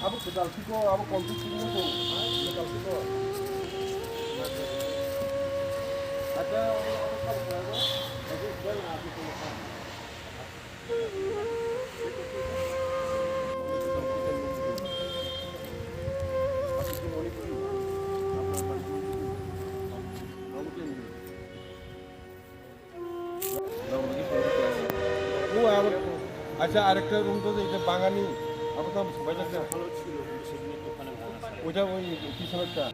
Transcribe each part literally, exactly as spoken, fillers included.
Abo kwtal siko, abo complete siko, kwtal siko. Acha, abo, abo, abo, abo, abo, abo, abo, ও আবার, আচ্ছা, আরেকটা রুম তো এটা বাঙালি, আবার তো সবাই যাচ্ছে। ওইটা ওই পিছনেরটা।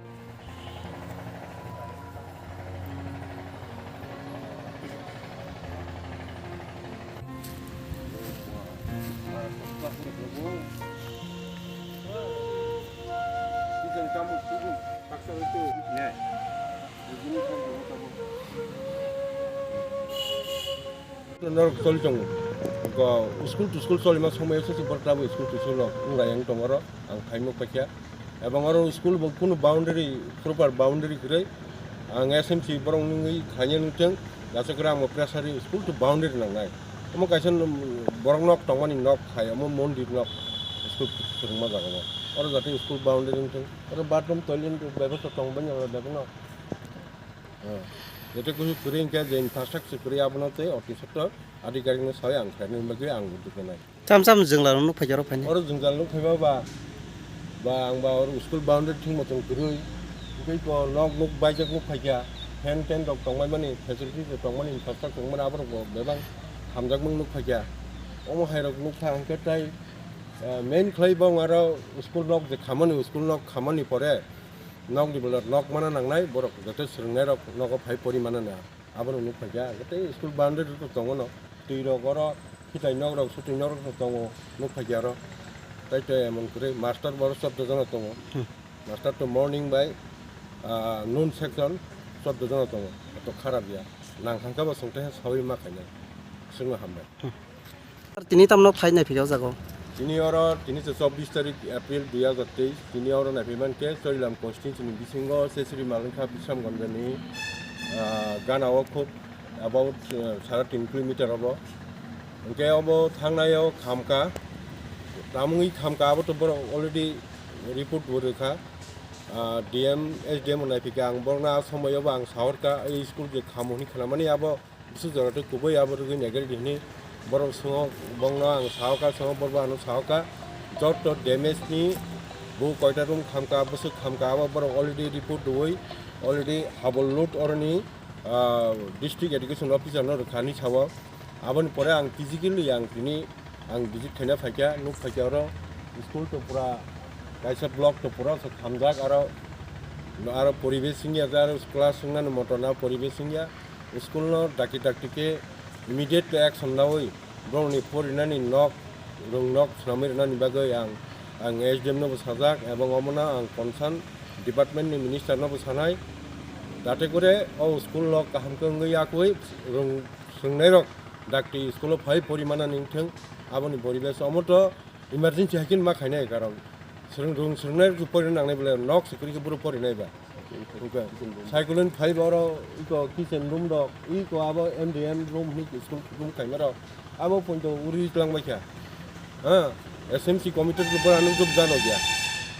Norok choli tongo. Ko school to school cholima somoi se se borok tabuk school to school rok wng lai wng tongo oro. Ang phaimuk paikha. Ebong oro school bo kunu boundary, proper boundary kwrwi. Ang S M C borok nungwi khaina nungthung. Jasokrang bo pressure school to boundary nangnai. Omo kaisa borok nok tongmani nok khai, omo mondir nok school swrwngma jaga o. Oro jate school boundary wngthung. Oro bathroom, toilet bebostha tong bani oro bebak no. Jete kusu kwrwi hwnkhe je infrastructure kwrwi abono tei office sector adhikarik no sawi ang khlaina bagwi ang dukunai. Cham cham jwngla rok nuk phaikhe oro phainai. Oro jwngjal nuk phaiba ba, ba ang ba oro school boundary thwngmo chwng kwrwi. Tei ko nok nuk baijak nuk phaikha, fan ten rok tongmani, facilities rok tongmani, infrastructure tongmani, aborok bo bebak hamjakmung nuk phaikha. Omo hai rok nuk kha hwnkhe tai, eh, main khlai bo aro school nok je khamani, school nok khamani pore nok ni bwla nok mana nangnai, borok joto swrwngnai rok nogo phai pori mana na. Abono nuk phaikha, tei school boundary rok tongo no, twi rok oro khitai nok rok, sutwi nok rok tongo, nuk phaikha oro. Tai tei emon kwrwi master bo oro chordo jona tongo. Hmm. Master to morning bai, ah, noon section chordo jona tongo, to kharap ya. Nang thangkha bo chwng tei sawi ma khainai. Chwngno hambai. Hmm. Tini tamno phai naiphikha o jaga o? Tini oro, tini se chobbish tarik April dui hazar teis, tini oro naiphi mankhe Chorilam constituency ni bisingo Sesri Malwngkha Bisramganj ni, ah, gana o khub about, ah, sara tin kilometer obo. Hwnkhe obo thangnai o khamkha, tamungwi khamkha abo to borok already report bo rwkha. Ah, D M, S D M bo naiphikha, ang borokno a somoio bo ang sahorkha, ei school je khamo hwnwi khnamani abo Bwswk jora tei kubui abo rwgwi naigridi hwnwi borok swngo, bongno ang sahoka, swngo borok ano sahoka, joto damage ni bo koita room khamka, bwswk khamka, abo borok already report rwui, already habol load oroni, ah, district education officer no rwkha hinwi sao. Aboni pore ang physically ang tini Ang visit khaina phaikha, nuk phaikha oro school to pura kaisa block to pura se khamjak, aro, aro poribesh wngya, aro class wngnani moto na poribesh wngya. School no dakti dakti khe immediate action naui borokni porinani nok, rwng nok swnamwi rwnani bagwi ang, ang S D M no bo sajak, ebong omono ang concern department ni minister no bo sanai, jate kore o school no kaham khe wngwi yakwi rwng swrwngnairok dakti school o phai pori mana ningthwng, aboni poribesh omo to emergency hai khe ma khainai, karon swrwng, rwng swrwngnai rok pori nangnai bole nok se kwrwi khe boro pori nai ba. Cyclone phai ba oro iko kitchen room rok, iko abo M D M room hinwi school room khaima rok abo poito uri tlang bai kha. Ha, S M C committee rok boro ano job jano gya.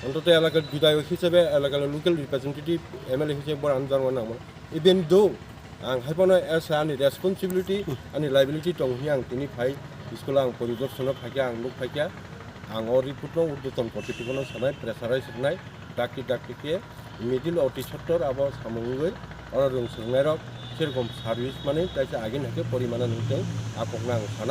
Ontoto elakar bidayok hisabe, elakar local representative M L A hisabe boro ano jano nangmano. Even though ang hai phano as ani responsibility, ani liability tong hwnwi ang tini phai school o ang poridorshono phaikha, ang nuk phaikha, ang o report no urdhwton kortritwkno sanai, pressurize rwnai, dakti dakti khe middle oti sector abo samung wngwi oro rwng swrwngnairok serokom service manwi taisa agini hai khe porimana nungtwng, a kokno ang sanai.